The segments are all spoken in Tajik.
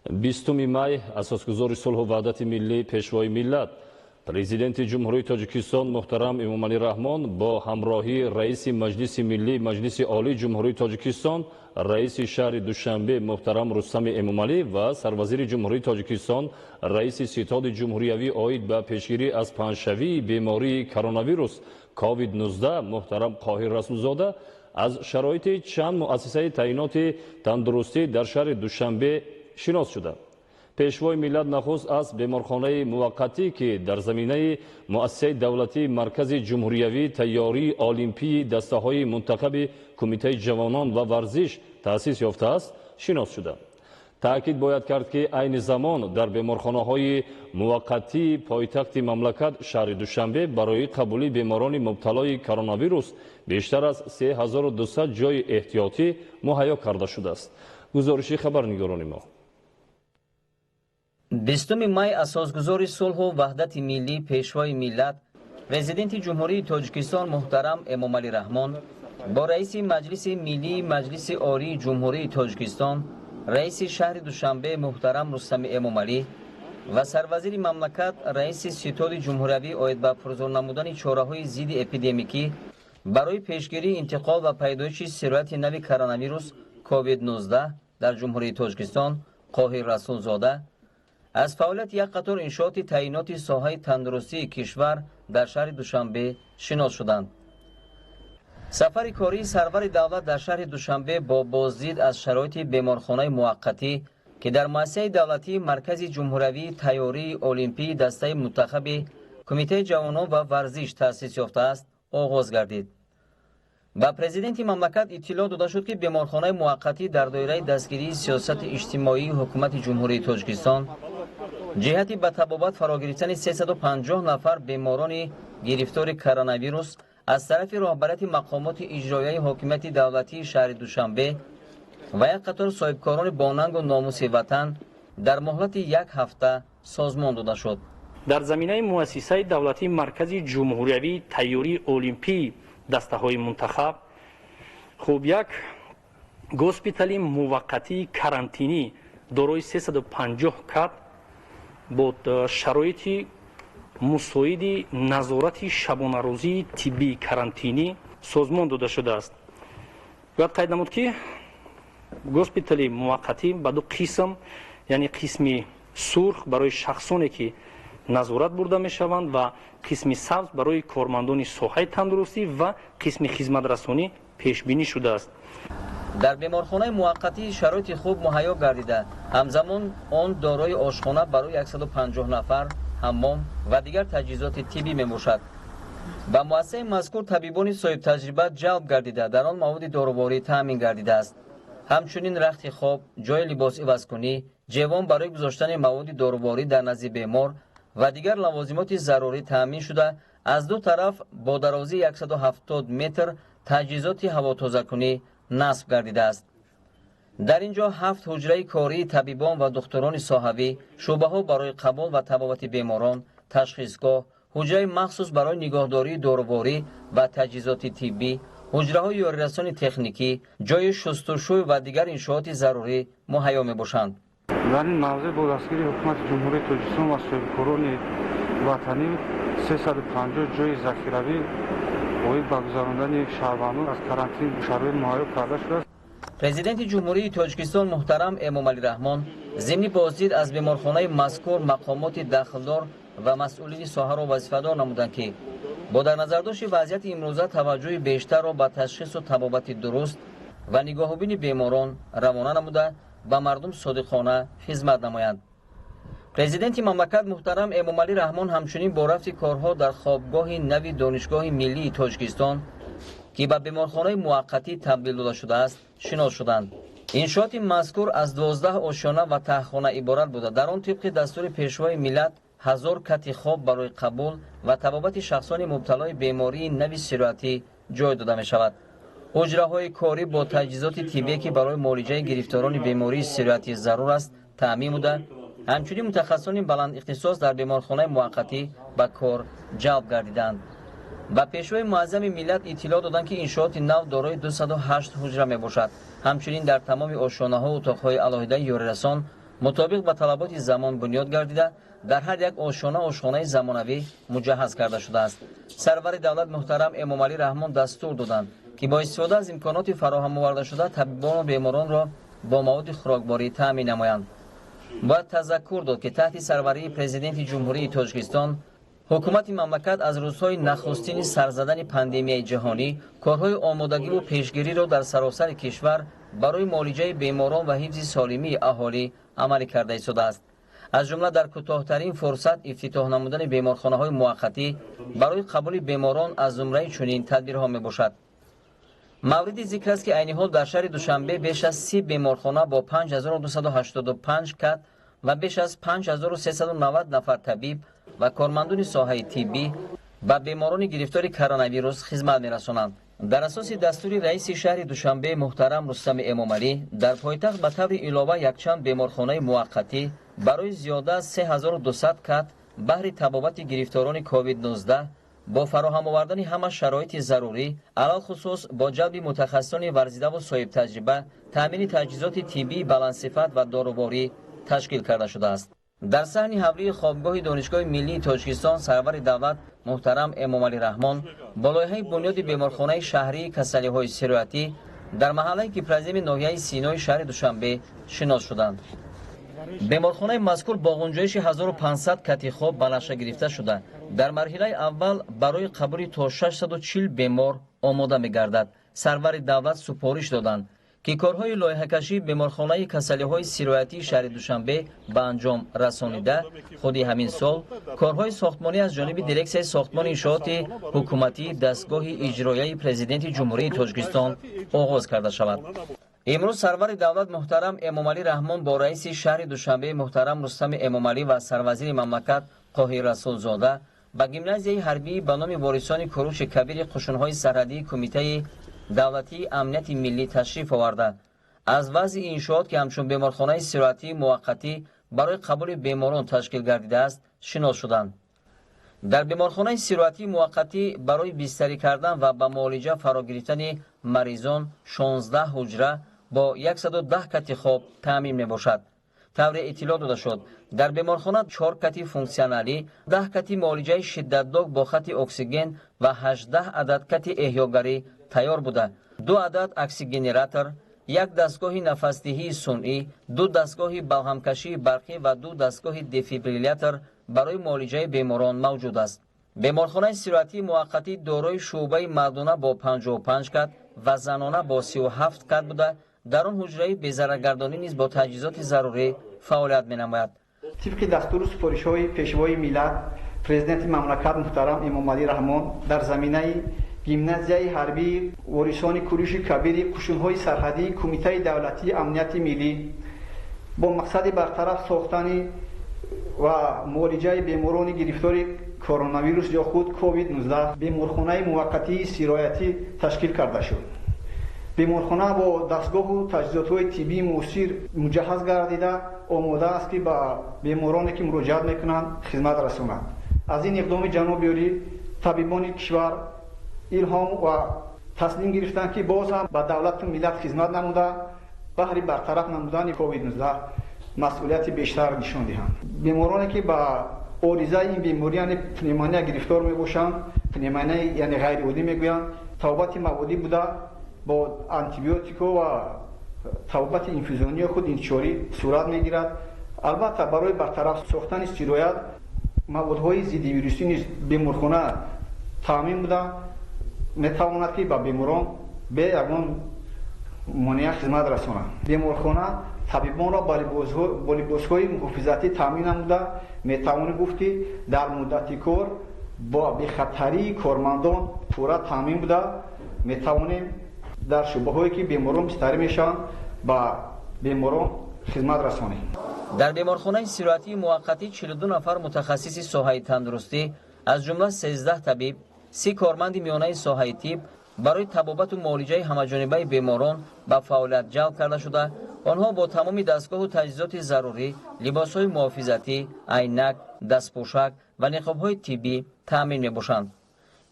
20 май асосгузори сулҳу ваҳдати миллӣ, Пешвои миллат, Президенти Ҷумҳурии Тоҷикистон муҳтарам Эмомалӣ Раҳмон бо ҳамроҳии раиси Маҷлиси Миллӣ Маҷлиси Олии Ҷумҳурии Тоҷикистон, раиси шаҳри Душанбе муҳтарам Рустами Эмомалӣ ва сарвазири Ҷумҳурии Тоҷикистон, раиси Ситоди ҷумҳуриявӣ оид ба пешгирӣ аз паҳншавии бемории коронавирус COVID-19 муҳтарам Қоҳир Расулзода аз шароити чанд муассисаи таъиноти тандурустӣ дар шаҳри Душанбе шинос шуданд. Пешвои миллат нахуст аз беморхонаи муваққатӣ, ки дар заминаи муассисаи давлатии Маркази ҷумҳуриявии тайёрии олимпии дастаҳои мунтахаби Кумитаи ҷавонон ва варзиш таъсис ёфтааст, шинос шуданд. Таъкид бояд кард, ки айни замон дар беморхонаҳои муваққатии пойтахти мамлакат, шаҳри Душанбе, барои қабули беморони мубталои коронавирус бештар аз 3200 ҷойи эҳтиётӣ муҳайё карда шудааст. Гузориши хабарнигорони мо. 20 май асосгузори сулҳу ваҳдати миллӣ, Пешвои миллат, Президенти Ҷумҳурии Тоҷикистон муҳтарам Эмомалӣ Раҳмон бо раиси Маҷлиси Миллии Маҷлиси Олии Ҷумҳурии Тоҷикистон, раиси шаҳри Душанбе муҳтарам Рустами Эмомалӣ ва сарвазири мамлакат, раиси Ситоди ҷумҳуриявӣ оид ба пурзур намудани чораҳои зидди эпидемикӣ барои пешгирии интиқол ва пайдоиши сирояти нави коронавирус COVID-19 дар Ҷумҳурии Тоҷикистон Қоҳир Расулзода аз фаъолияти як қатор иншооти таъиноти соҳаи тандурустии кишвар дар шаҳри Душанбе шинос шуданд. Сафари кории сарвари давлат дар шаҳри Душанбе бо боздид аз шароити беморхонаи муваққатӣ, ки дар муассисаи давлатии Маркази ҷумҳуриявии тайёрии олимпии дастаи мунтахаби Кумитаи ҷавонон ва варзиш таъсис ёфтааст, оғоз гардид. Ба президенти мамлакат иттилоъ дода шуд, ки беморхонаи муваққатӣ дар доираи дастгирии сиёсати иҷтимоии Ҳукумати Ҷумҳурии Тоҷикистон ҷиҳати ба табобат фаро гирифтани 350 нафар беморони гирифтори коронавирус аз тарафи роҳбарияти мақомоти иҷроияи ҳокимияти давлатии шаҳри Душанбе ва як қатор соҳибкорони бонангу номуси ватан дар муҳлати як ҳафта созмон дода шуд. Дар заминаи муассисаи давлатии Маркази ҷумҳуриявии тайёрии олимпии дастаҳои мунтахаб хуб як госпитали муваққатии карантинӣ дорои 350 кат бо шароити мусоиди назорати шабонарӯзии тиббии карантинӣ созмон дода шудааст. Бояд қайд намуд, ки госпитали муваққатӣ ба ду қисм, яъне қисми сурх барои шахсоне, ки назорат бурда мешаванд, ва қисми сабз барои кормандони соҳаи тандурустӣ ва қисми хизматрасонӣ пешбинӣ шудааст. Дар беморхонаи муваққатӣ шароити хуб муҳайё гардида, ҳамзамон он дорои ошхона барои 150 нафар, ҳаммом ва дигар таҷҳизоти тиббӣ мебошад. Ба муассисаи мазкур табибони соҳибтаҷриба ҷалб гардида, дар он маводи доруворӣ таъмин гардидааст. Ҳамчунин рахти хоб, ҷойи либосивазкунӣ, ҷевон барои гузоштани маводи доруворӣ дар назди бемор ва дигар лавозимоти зарурӣ таъмин шуда, аз ду тараф бо дарозии 170 метр таҷҳизоти ҳавотозакунӣ насб гардидааст. Дар ин ҷо ҳафт ҳуҷраи кории табибон ва духтурони соҳавӣ, шӯъбаҳо барои қабул ва табобати беморон, ташхисгоҳ, ҳуҷраи махсус барои нигоҳдории доруворӣ ва таҷҳизоти тиббӣ, ҳуҷраҳои ёрирасони техникӣ, ҷойи шустушӯй ва дигар иншооти зарурӣ муҳайё мебошанд. Дар ин мавзеъ бо дастгирии Ҳукумати Ҷумҳурии Тоҷикистон ва соҳибкорони ватанӣ 350 ҷойи захиравӣ оид ба гузарондани шаҳрвандон аз карантин шароит муҳайё карда шудааст. Президенти Ҷумҳурии Тоҷикистон муҳтарам Эмомалӣ Раҳмон зимни боздид аз беморхонаи мазкур мақомоти дахлдор ва масъулини соҳаро вазифадор намуданд, ки бо дар назардошти вазъияти имрӯза таваҷҷӯҳи бештарро ба ташхису табобати дуруст ва нигоҳубини беморон равона намуда, ба мардум содиқона хизмат намоянд. Президенти мамлакат муҳтарам Эмомалӣ Раҳмон ҳамчунин бо рафти корҳо дар хобгоҳи нави Донишгоҳи миллии Тоҷикистон, ки ба беморхонаи муваққатӣ табдил дода шудааст, шинос шуданд. Иншооти мазкур аз 12 ошёна ва таҳхона иборат буда, дар он тибқи дастури Пешвои миллат 1000 кати хоб барои қабул ва табобати шахсони мубталои бемории нави сироятӣ ҷой дода мешавад. Ҳуҷраҳои корӣ бо таҷҳизоти тиббие, ки барои муолиҷаи гирифторони бемории сироятӣ зарур аст, таъмин буда, ҳамчунин мутахассисони баландихтисос дар беморхонаи муваққатӣ ба кор ҷалб гардиданд. Ба Пешвои муаззами миллат иттилоъ доданд, ки иншооти нав дорои 208 ҳуҷра мебошад. Ҳамчунин дар тамоми ошёнаҳо утоқҳои алоҳидаи ёрирасон Мутобиқ ба талаботи замон бунёд гардида, дар ҳар як ошёна ошхонаи замонавӣ муҷаҳҳаз карда шудааст. Сарвари давлат муҳтарам Эмомалӣ Раҳмон дастур доданд, ки бо истифода аз имконоти фароҳам овардашуда табибону беморонро бо маводи хӯрокворӣ таъмин намоянд. Бояд тазаккур дод, ки таҳти сарварии Президенти Ҷумҳурии Тоҷикистон ҳукумати мамлакат аз рӯзҳои нахустини сарзадани пандемияи ҷаҳонӣ корҳои омодагиву пешгириро дар саросари кишвар барои муолиҷаи беморон ва ҳифзи солимии аҳолӣ амалӣ карда истодааст. Аз ҷумла дар кӯтоҳтарин фурсат ифтитоҳ намудани беморхонаҳои муваққатӣ барои қабули беморон аз зумраи чунин тадбирҳо мебошад. Мавриди зикр аст, ки айни ҳол дар шаҳри Душанбе беш аз 30 беморхона бо 5285 кат ва беш аз 5390 нафар табиб ва кормандони соҳаи тиббӣ ба беморони гирифтори коронавирус хизмат мерасонанд. Дар асоси дастури раиси шаҳри Душанбе муҳтарам Рустами Эмомалӣ дар пойтахт ба таври илова якчанд беморхонаи муваққатӣ барои зиёда аз 3200 кат баҳри табобати гирифторони COVID-19 бо фароҳам овардани ҳама шароити зарурӣ, алалхусус бо ҷалби мутахассисони варзидаву соҳибтаҷриба, таъмини таҷҳизоти тиббии баландсифат ва доруворӣ ташкил карда шудааст. Дар саҳни ҳавлии хобгоҳи Донишгоҳи миллии Тоҷикистон сарвари давлат муҳтарам Эмомалӣ Раҳмон бо лоиҳаи бунёди беморхонаи шаҳрии касалиҳои сироятӣ дар маҳаллаи Кипразими ноҳияи Синои шаҳри Душанбе шинос шуданд. Беморхонаи мазкур бо ғунҷоиши 1500 кати хоб ба нақша гирифта шуда, дар марҳилаи аввал барои қабули то 640 бемор омода мегардад. Сарвари давлат супориш доданд, ки корҳои лоиҳакашии беморхонаи касалиҳои сироятии шаҳри Душанбе ба анҷом расонида, худи ҳамин сол корҳои сохтмонӣ аз ҷониби дирексияи сохтмони иншооти ҳукуматии дастгоҳи иҷроияи Президенти Ҷумҳурии Тоҷикистон оғоз карда шавад. Имрӯз сарвари давлат муҳтарам Эмомалӣ Раҳмон бо раиси шаҳри Душанбе муҳтарам Рустами Эмомалӣ ва сарвазири мамлакат Қоҳир Расулзода ба гимназияи ҳарбӣ ба номи ворисони Куруши Кабири қушунҳои сарҳадии Кумитаи давлатии амнияти миллӣ ташриф оварда, аз вазъи иншоот, ки ҳамчун беморхонаи сироятии муваққатӣ барои қабули беморон ташкил гардидааст, шинос шуданд. Дар беморхонаи сироятии муваққатӣ барои бистарӣ кардан ва ба муолиҷа фаро гирифтани маризон 16 ҳуҷра бо 110 кати хоб таъмин мебошад. Тавре иттилоъ дода шуд, дар беморхона 4 кати функсионалӣ, 10 кати муолиҷаи шиддатнок бо хати оксиген ва 18 адад кати эҳёгарӣ тайёр буда, 2 адад оксигенератор, як дастгоҳи нафасдиҳии сунъӣ, 2 дастгоҳи балғамкашии барқӣ ва 2 дастгоҳи дефибриллятор барои муолиҷаи беморон мавҷуд аст. Беморхонаи сироятии муваққатӣ дорои шӯъбаи мардона бо 55 кат ва занона бо 37 кат буда, дар он ҳуҷраи безараргардонӣ низ бо таҷҳизоти зарурӣ фаъолият менамояд. Тибқи дастуру супоришҳои Пешвои миллат, Президенти мамлакат муҳтарам Эмомалӣ Раҳмон дар заминаи гимназияи ҳарбии ворисони Куруши Кабири қушунҳои сарҳадии Кумитаи давлатии амнияти миллӣ бо мақсади бартараф сохтани ва муолиҷаи беморони гирифтори коронавирус ё худ COVID-19 беморхонаи муваққатии сироятӣ ташкил карда шуд. Беморхона бо дастгоҳу таҷҳизотҳои тиббии муосир муҷаҳҳаз гардида, омода аст, ки ба бемороне, ки муроҷиат мекунанд, хизмат расонад. Аз ин иқдоми ҷаноби олӣ табибони кишвар илҳом ва таслим гирифтанд, ки боз ҳам ба давлату миллат хизмат намуда, баҳри бартараф намудани COVID-19 масъулияти бештар нишон диҳанд. Бемороне, ки ба оризаи ин беморӣ, яъне пневмония, гирифтор мебошанд, пневмонияи яъне ғайриоддӣ мегӯянд, табобати маводӣ буда, бо антибиотико ва табобати инфузионии худ интишорӣ сурат мегирад. Албатта, барои бартараф сохтани сироят маводҳои зиддивирусӣ низ беморхона таъмин буда, метавонад, ки ба беморон бе ягон монеа хизмат расонад. Беморхона табибонро бо либосҳои муҳофизатӣ таъмин намуда, метавонӣ гуфт, ки дар муддати кор бо бехатарии кормандон пурра таъмин буда, метавонем дар шӯъбаҳое, ки беморон бистарӣ мешаванд, ба беморон хизмат расонем. Дар беморхонаи сироятии муваққатӣ 42 нафар мутахассиси соҳаи тандурустӣ, аз ҷумла 13 табиб, 30 корманди миёнаи соҳаи тиб барои табобату муолиҷаи ҳамаҷонибаи беморон ба фаъолият ҷалб карда шуда, онҳо бо тамоми дастгоҳу таҷҳизоти зарурӣ, либосҳои муҳофизатӣ, айнак, дастпӯшак ва ниқобҳои тиббӣ таъмин мебошанд.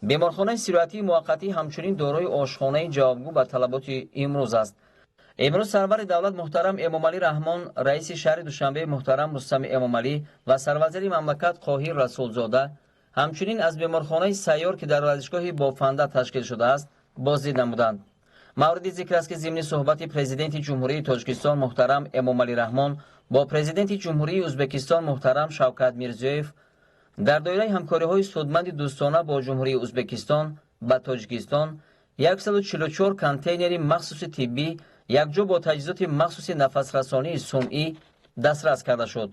Беморхонаи сироятии муваққатӣ ҳамчунин дорои ошхонаи ҷавобгӯ ба талаботи имрӯз аст. Имрӯз сарвари давлат муҳтарам Эмомалӣ Раҳмон, раиси шаҳри Душанбе муҳтарам Рустами Эмомалӣ ва сарвазири мамлакат Қоҳир Расулзода ҳамчунин аз беморхонаи сайёр, ки дар варзишгоҳи Бофанда ташкил шудааст, боздид намуданд. Мавриди зикр аст, ки зимни суҳбати Президенти Ҷумҳурии Тоҷикистон муҳтарам Эмомалӣ Раҳмон бо Президенти Ҷумҳурии Ӯзбекистон муҳтарам Шавкат Мирзиёев дар доираи ҳамкориҳои судманди дӯстона бо Ҷумҳурии Ӯзбекистон ба Тоҷикистон 144 контейнери махсуси тиббӣ якҷо бо таҷҳизоти махсуси нафасрасонии сунъӣ дастрас карда шуд.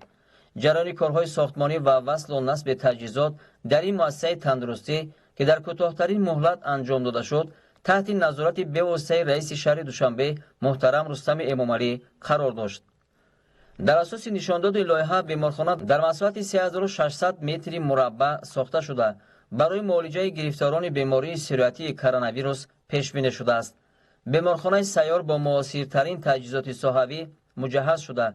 Ҷараёни корҳои сохтмонӣ ва васлу насби таҷҳизот дар ин муассисаи тандурустӣ, ки дар кӯтоҳтарин муҳлат анҷом дода шуд, таҳти назорати бевоситаи раиси шаҳри Душанбе муҳтарам Рустами Эмомалӣ қарор дошт. Дар асоси нишондоди лоиҳа беморхона дар масоҳати 3600 метри мураббаъ сохта шуда, барои муолиҷаи гирифторони бемории сироятии коронавирус пешбинӣ шудааст. Беморхонаи сайёр бо муосиртарин таҷҳизоти соҳавӣ муҷаҳҳаз шуда,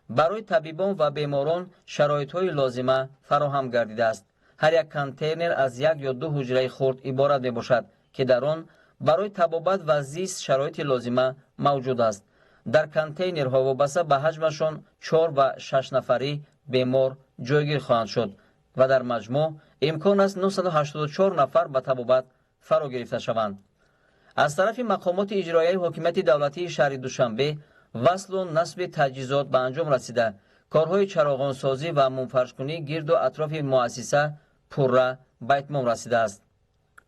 барои табибон ва беморон шароитҳои лозима фароҳам гардидааст. Ҳар як контейнер аз як ё ду ҳуҷраи хурд иборат мебошад, ки дар он барои табобат ва зист шароити лозима мавҷуд аст. Дар контейнерҳо вобаста ба ҳаҷмашон 4 ва 6 нафарӣ бемор ҷойгир хоҳанд шуд ва дар маҷмӯъ имкон аст 984 нафар ба табобат фаро гирифта шаванд. Аз тарафи мақомоти иҷроияи ҳокимияти давлатии шаҳри Душанбе васлу насби таҷҳизот ба анҷом расида, корҳои чароғонсозӣ ва мунфаршкунӣ гирду атрофи муассиса пурра ба итмом расидааст.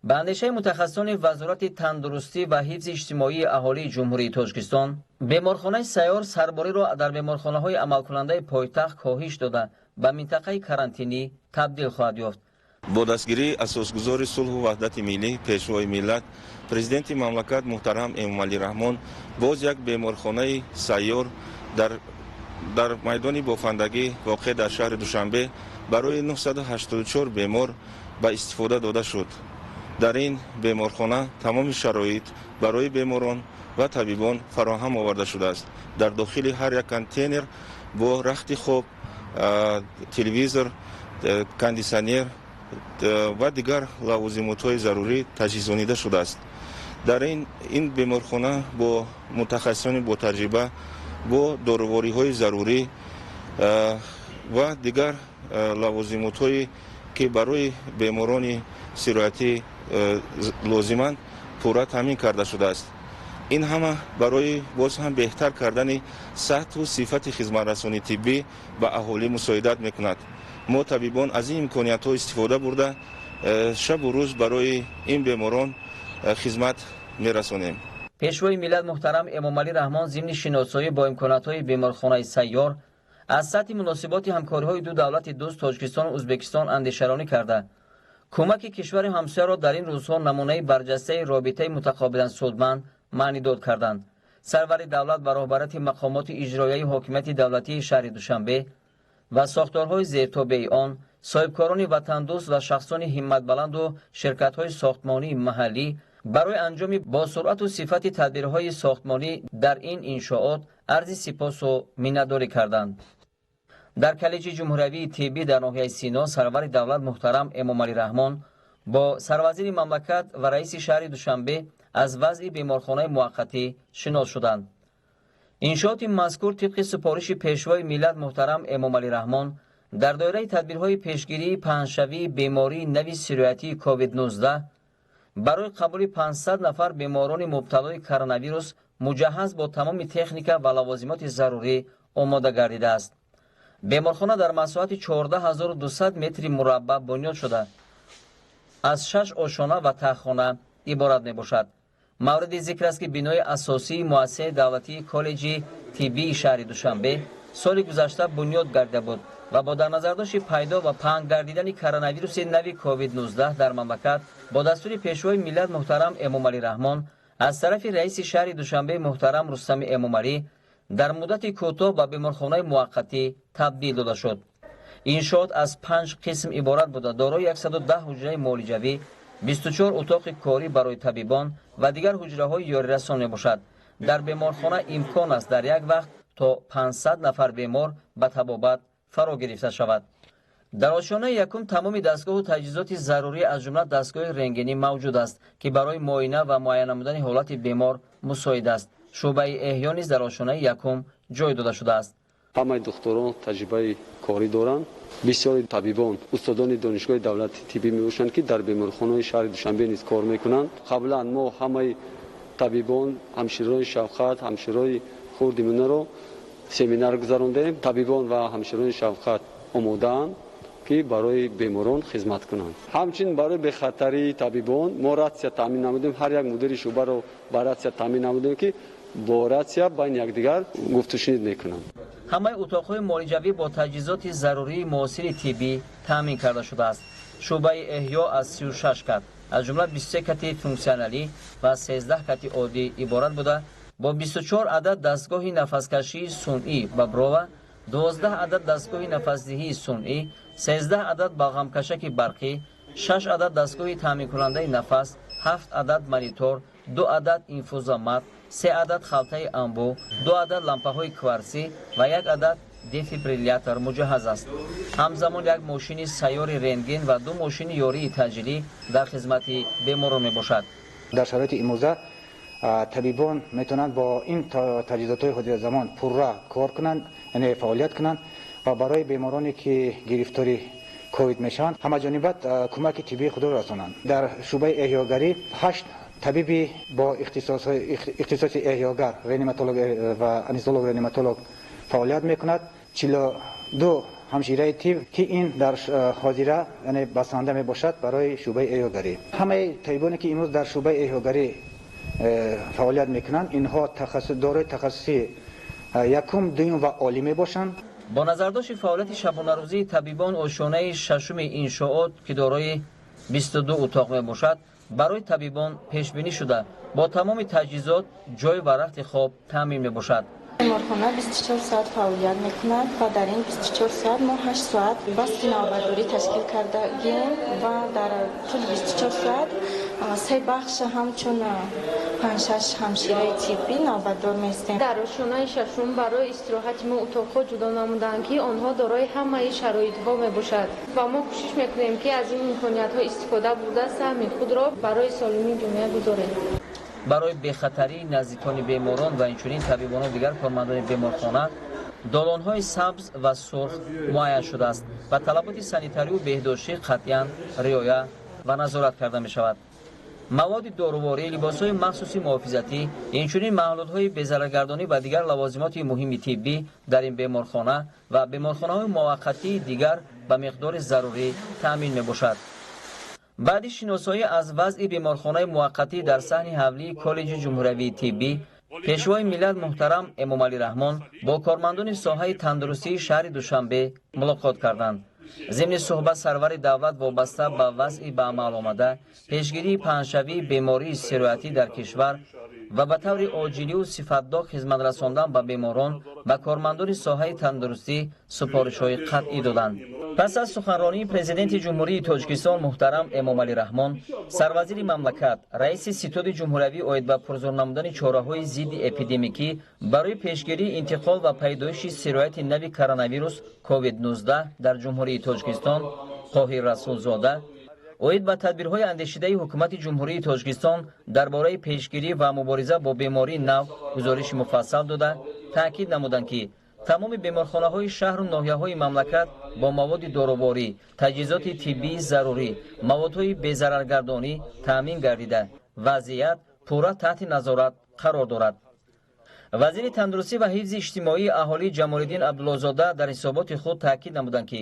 Ба андешаи мутахассисони Вазорати тандурустӣ ва ҳифзи иҷтимоии аҳолии Ҷумҳурии Тоҷикистон, беморхонаи сайёр сарбориро дар беморхонаҳои амалкунандаи пойтахт коҳиш дода, ба минтақаи карантинӣ табдил хоҳад ёфт. Бо дастгирии асосгузори сулҳу ваҳдати миллӣ, Пешвои миллат, Президенти мамлакат муҳтарам Эмомалӣ Раҳмон боз як беморхонаи сайёр дар майдони Бофандагӣ воқеъ дар шаҳри Душанбе барои 984 бемор ба истифода дода шуд. Дар ин беморхона тамоми шароит барои беморон ва табибон фароҳам оварда шудааст. Дар дохили ҳар як контейнер бо рахти хоб, телевизор, кондитсионер ва дигар лавозимотҳои зарурӣ таҷҳизонида шудааст. Дар ин беморхона бо мутахассисони ботаҷриба, бо дорувориҳои зарурӣ ва дигар лавозимотҳое ки барои беморони сироятӣ лозиманд, пурра таъмин карда шудааст. Ин ҳама барои боз ҳам беҳтар кардани сатҳу сифати хизматрасонии тиббӣ ба аҳолӣ мусоидат мекунад. Мо табибон аз ин имкониятҳо истифода бурда, шабу рӯз барои ин беморон хизмат мерасонем. Пешвои миллат муҳтарам Эмомалӣ Раҳмон зимни шиносоӣ бо имкониятҳои беморхонаи сайёр аз сатҳи муносиботи ҳамкориҳои ду давлати дӯст Тоҷикистону Ӯзбекистон андешаронӣ карда, кӯмаки кишвари ҳамсояро дар ин рӯзҳо намунаи барҷастаи робитаи мутақобилан судманд маънидод карданд. Сарвари давлат ба роҳбарияти мақомоти иҷроияи ҳокимияти давлатии шаҳри Душанбе ва сохторҳои зертобеи он, соҳибкорони ватандӯст ва шахсони ҳимматбаланду ширкатҳои сохтмонии маҳаллӣ барои анҷоми бо суръату сифати тадбирҳои сохтмонӣ дар ин иншоот арзи сипосу миннатдорӣ карданд. Дар Коллеҷи ҷумҳуриявии тиббӣ дар ноҳияи Сино сарвари давлат муҳтарам Эмомалӣ Раҳмон бо сарвазири мамлакат ва раиси шаҳри Душанбе аз вазъи беморхонаи муваққатӣ шинос шуданд. Иншооти мазкур тибқи супориши Пешвои миллат муҳтарам Эмомалӣ Раҳмон дар доираи тадбирҳои пешгирии паҳншавии бемории нави сироятии COVID-19 барои қабули 500 нафар беморони мубталои коронавирус муҷаҳҳаз бо тамоми техника ва лавозимоти зарурӣ омода гардидааст. Беморхона дар масоҳати 14200 метри мураббаъ бунёд шуда, аз 6 ошона ва таххона иборат мебошад. Мавриди зикр аст, ки бинои асосии муассисаи давлатии Коллеҷи тиббии шаҳри Душанбе соли гузашта бунёд гардида буд ва бо дар назардошти пайдо ва паҳн гардидани коронавируси нави COVID-19 дар мамлакат бо дастури Пешвои миллат муҳтарам Эмомалӣ Раҳмон аз тарафи раиси шаҳри Душанбе муҳтарам Рустами Эмомалӣ дар муддати кӯтоҳ ба беморхонаи муваққатӣ табдил дода шуд. Иншоот аз 5 қисм иборат буда, дорои 110 ҳуҷраи муолиҷавӣ, 24 утоқи корӣ барои табибон ва дигар ҳуҷраҳои ёрирасон мебошад. Дар беморхона имкон аст дар як вақт то 500 нафар бемор ба табобат фаро гирифта шавад. Дар ошёнаи якум тамоми дастгоҳу таҷҳизоти зарурӣ, аз ҷумла дастгоҳи рентгенӣ мавҷуд аст, ки барои муоина ва муайян намудани ҳолати бемор мусоид аст. Шӯъбаи эҳё низ дар ошёнаи якум ҷой дода шудааст. Ҳамаи духтурон таҷрибаи корӣ доранд. Бисёри табибон устодони донишгоҳи давлати тиббӣ мебошанд, ки дар беморхонаҳои шаҳри Душанбе низ кор мекунанд. Қаблан мо ҳамаи табибон, ҳамшираҳои шафқат, ҳамшираҳои хурди миёнаро семинар гузарондем. Табибон ва ҳамшираҳои шафқат омодаанд, ки барои беморон хизмат кунанд. Ҳамчунин барои бехатарии табибон мо ратсия таъмин намудем. Ҳар як мудири шӯъбаро ба ратсия таъмин намудем, ки бо ратсия байни якдигар гуфтушунид мекунанд. Ҳамаи утоқҳои муолиҷавӣ бо таҷҳизоти зарурии муосири тиббӣ таъмин карда шудааст. Шӯъбаи эҳё аз 36 кат, аз ҷумла 23 кати функсионалӣ ва 13 кати оддӣ иборат буда, бо 24 адад дастгоҳи нафаскашии сунъӣ Боброва, 12 адад дастгоҳи нафасдиҳии сунъӣ, 13 адад балғамкашаки барқӣ, 6 адад дастгоҳи таъминкунандаи нафас, 7 адад монитор, 2 адад инфузомат, 3 адад халтаи амбу, 2 адад лампаҳои кварсӣ ва 1 адад дефибриллятор муҷаҳҳаз аст. Ҳамзамон як мошини сайёри рентген ва 2 мошини ёрии таъҷилӣ дар хизмати беморон мебошад. Дар шароити имрӯза табибон метавонанд бо ин таҷҳизотҳои ҳозиразамон пурра кор кунанд, яъне фаъолият кунанд ва барои бемороне ки гирифтори ковид мешаванд, ҳамаҷониба кӯмаки тиббии худро расонанд. Дар шӯъбаи эҳёгарӣ 8 табиби бо ихтисоси эҳёгар, реаниматолог ва анестезиолог реаниматолог фаъолият мекунад. 42 ҳамшираи тиб, ки ин дар ҳозира, яъне басанда мебошад барои шӯъбаи эҳёгарӣ. Ҳамаи табибоне ки имрӯз дар шӯъбаи эҳёгарӣ фаъолият мекунанд, инҳо дорои тахассуси якум, дуюм ва олӣ мебошанд. Бо назардошти фаъолияти шабонарӯзии табибон, ошёнаи шашуми иншоот, ки дорои 22 утоқ мебошад, барои табибон пешбинӣ шуда, бо тамоми таҷҳизот, ҷой ва рахти хоб таъмин мебошад. Беморхона 24 соат фаъолият мекунад ва дар ин 24 соат мо 8 соат басти навбатдорӣ ташкил кардагем ва дар тӯли 24 соат се бахш ҳамчун 5-6 ҳамшираи тиббӣ навбатдор меистем. Дар ошёнаи шашум барои истироҳати мо утоқҳо ҷудо намуданд, ки онҳо дорои ҳамаи шароитҳо мебошад ва мо кӯшиш мекунем, ки аз ин имкониятҳо истифода бурда, саҳми худро барои солимии ҷомеа гузорем. Барои бехатарии наздикони беморон ва инчунин табибону дигар кормандони беморхона долонҳои сабз ва сурх муайян шудааст ва талаботи санитарию беҳдоштӣ қатъиян риоя ва назорат карда мешавад. Маводи доруворӣ, либосҳои махсуси муҳофизатӣ, инчунин маҳлулҳои безараргардонӣ ва дигар лавозимоти муҳими тиббӣ дар ин беморхона ва беморхонаҳои муваққатии дигар ба миқдори зарурӣ таъмин мебошад. Баъди шиносоӣ аз вазъи беморхонаи муваққатӣ дар саҳни ҳавлии коллеҷи ҷумҳуриявии тиббӣ, пешвои миллат муҳтарам Эмомалӣ Раҳмон бо кормандони соҳаи тандурустии шаҳри Душанбе мулоқот карданд. Зимни суҳбат сарвари давлат вобаста ба вазъи ба амал омада, пешгирии паҳншавии бемории сироятӣ дар кишвар ва ба таври оҷилию сифатнок хизмат расондан ба беморон ба кормандони соҳаи тандурустӣ супоришҳои қатъӣ доданд. Пас аз суханронии Президенти Ҷумҳурии Тоҷикистон муҳтарам Эмомалӣ Раҳмон, сарвазири мамлакат, раиси ситоди ҷумҳуриявӣ оид ба пурзур намудани чораҳои зидди эпидемикӣ барои пешгирии интиқол ва пайдоиши сирояти нави коронавирус COVID-19 дар Ҷумҳурии Тоҷикистон Қоҳир Расулзода оид ба тадбирҳои андешидаи ҳукумати Ҷумҳурии Тоҷикистон дар бораи пешгирӣ ва мубориза бо бемории нав гузориши муфассал дода, таъкид намуданд, ки тамоми беморхонаҳои шаҳру ноҳияҳои мамлакат бо маводи доруворӣ, таҷҳизоти тиббии зарурӣ, маводҳои безараргардонӣ таъмин гардида, вазъият пурра таҳти назорат қарор дорад. Вазири тандурустӣ ва ҳифзи иҷтимоии аҳолӣ Ҷамолиддин Абдуллозода дар ҳисоботи худ таъкид намуданд, ки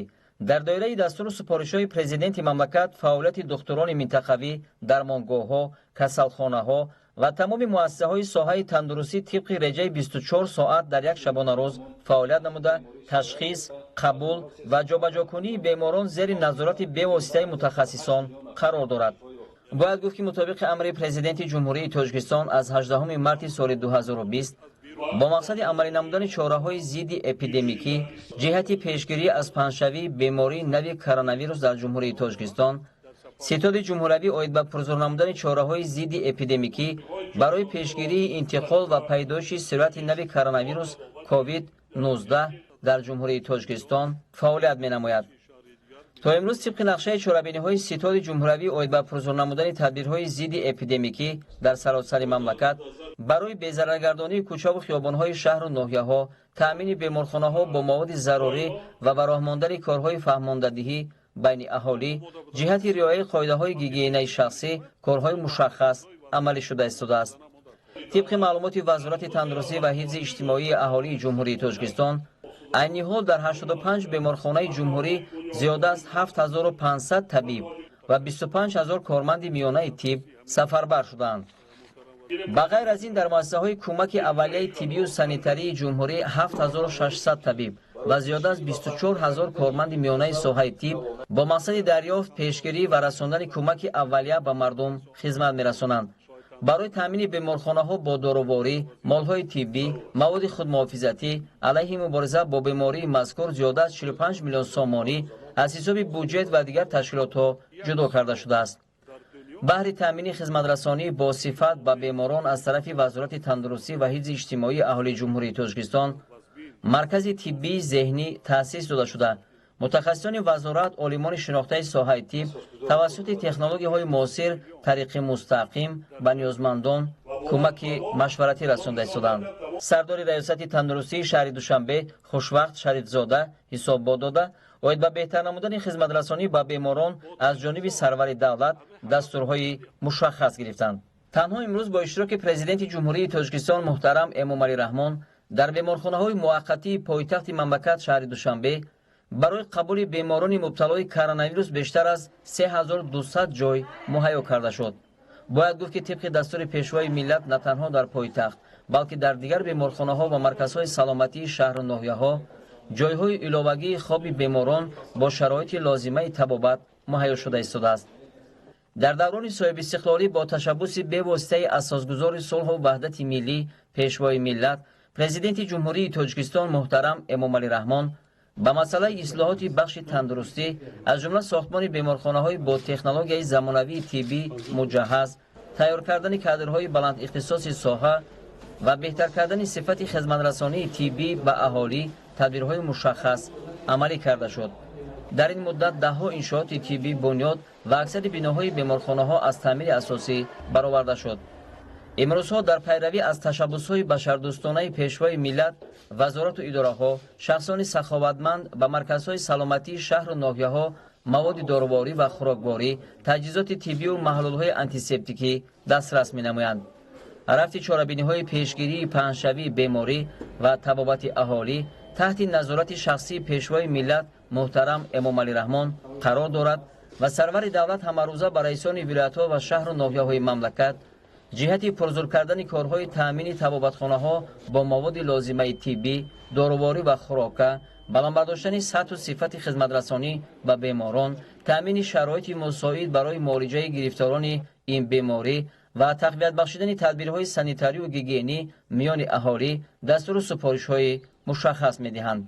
дар доираи дастуру супоришҳои президенти мамлакат фаъолияти духтурони минтақавӣ, дармонгоҳҳо, касалхонаҳо ва тамоми муассисаҳои соҳаи тандурустӣ тибқи реҷаи 24 соат дар як шабонарӯз фаъолият намуда, ташхис, қабул ва ҷобаҷокунии беморон зери назорати бевоситаи мутахассисон қарор дорад. Бояд гуфт, ки мутобиқи амри Президенти Ҷумҳурии Тоҷикистон аз 18 марти соли 2020 бо мақсади амалӣ намудани чораҳои зидди эпидемикӣ ҷиҳати пешгирӣ аз паҳншавии бемории нави коронавирус дар Ҷумҳурии Тоҷикистон, ситоди ҷумҳуриявӣ оид ба пурзур намудани чораҳои зидди эпидемикӣ барои пешгирии интиқол ва пайдоиши сирояти нави коронавирус COVID-19 дар Ҷумҳурии Тоҷикистон фаъолият менамояд. То имрӯз тибқи нақшаи чорабиниҳои Ситоди ҷумҳуравӣ оид ба пурзур намудани тадбирҳои зидди эпидемикӣ дар саросари мамлакат барои безараргардонии кӯчаву хиёбонҳои шаҳру ноҳияҳо, таъмини беморхонаҳо бо маводи зарурӣ ва ба роҳ мондани корҳои фаҳмондадиҳӣ байни аҳолӣ ҷиҳати риояи қоидаҳои гигиенаи шахсӣ корҳои мушаххас амалӣ шуда истодааст. Тибқи маълумоти Вазорати тандурустӣ ва ҳифзи иҷтимоии аҳолии Ҷумҳурии Тоҷикистон, айни ҳол дар 85 беморхонаи ҷумҳурӣ зиёда аз 7500 табиб ва 25 ҳазор корманди миёнаи тиб сафарбар шудаанд. Ба ғайр аз ин, дар муассисаҳои кӯмаки аввалияи тиббию санитарии ҷумҳурӣ 7600 табиб ва зиёда аз 24 ҳазор корманди миёнаи соҳаи тиб бо мақсади дарёфт, пешгирӣ ва расондани кӯмаки аввалия ба мардум хизмат мерасонанд. Барои таъмини беморхонаҳо бо доруворӣ, молҳои тиббӣ, маводи худмуҳофизатӣ алайҳи мубориза бо бемории мазкур зиёда аз 45 миллион сомонӣ аз ҳисоби буҷет ва дигар ташкилотҳо ҷудо карда шудааст. Баҳри таъмини хизматрасонӣ бо сифат ба беморон аз тарафи Вазорати тандурустӣ ва ҳифзи иҷтимоии аҳолии Ҷумҳурии Тоҷикистон маркази тиббии зеҳнӣ таъсис дода шуда, мутахассисони вазорат, олимони шинохтаи соҳаи тиб тавассути технологияҳои муосир тариқи мустақим ба ниёзмандон кӯмаки машваратӣ расонда истодаанд. Сардори раёсати тандурустии шаҳри Душанбе Хушвақт Шарифзода ҳисоббот дода, оид ба беҳтар намудани хизматрасонӣ ба беморон аз ҷониби сарвари давлат дастурҳои мушаххас гирифтанд. Танҳо имрӯз бо иштироки Президенти Ҷумҳурии Тоҷикистон муҳтарам Эмомалӣ Раҳмон дар беморхонаҳои муваққатии пойтахти мамлакат шаҳри Душанбе барои қабули беморони мубталои коронавирус бештар аз 3200 ҷой муҳайё карда шуд. Бояд гуфт, ки тибқи дастури Пешвои миллат на танҳо дар пойтахт, балки дар дигар беморхонаҳо ва марказҳои саломатии шаҳру ноҳияҳо ҷойҳои иловагии хоби беморон бо шароити лозимаи табобат муҳайё шуда истодааст. Дар даврони соҳибистиқлолӣ бо ташаббуси бевоситаи асосгузори сулҳу ваҳдати миллӣ, Пешвои миллат, Президенти Ҷумҳурии Тоҷикистон муҳтарам Эмомалӣ Раҳмон ба масъалаи ислоҳоти бахши тандурустӣ, аз ҷумла сохтмони беморхонаҳои бо технологияи замонавии тиббӣ муҷаҳҳаз, тайёр кардани кадрҳои баландихтисоси соҳа ва беҳтар кардани сифати хизматрасонии тиббӣ ба аҳолӣ тадбирҳои мушаххас амалӣ карда шуд. Дар ин муддат даҳҳо иншооти тиббӣ бунёд ва аксари биноҳои беморхонаҳо аз таъмири асосӣ бароварда шуд. Имрӯзҳо дар пайравӣ аз ташаббусҳои башардӯстонаи Пешвои миллат, вазорату идораҳо, шахсони саховатманд ба марказҳои саломатии шаҳру ноҳияҳо маводи доруворӣ ва хӯрокворӣ, таҷҳизоти тиббию маҳлулҳои антисептикӣ дастрас менамоянд. Рафти чорабиниҳои пешгирии паҳншавии беморӣ ва табобати аҳолӣ таҳти назорати шахсии Пешвои миллат муҳтарам Эмомалӣ Раҳмон қарор дорад ва сарвари давлат ҳамарӯза ба раисони вилоятҳо ва шаҳру ноҳияҳои мамлакат ҷиҳати пурзур кардани корҳои таъмини табобатхонаҳо бо маводи лозимаи тиббӣ, доруворӣ ва хӯрока, баланд бардоштани сатҳу сифати хизматрасонӣ ба беморон, таъмини шароити мусоид барои муолиҷаи гирифторони ин беморӣ ва тақвият бахшидани тадбирҳои санитарию гигиенӣ миёни аҳолӣ дастуру супоришҳои мушаххас медиҳанд.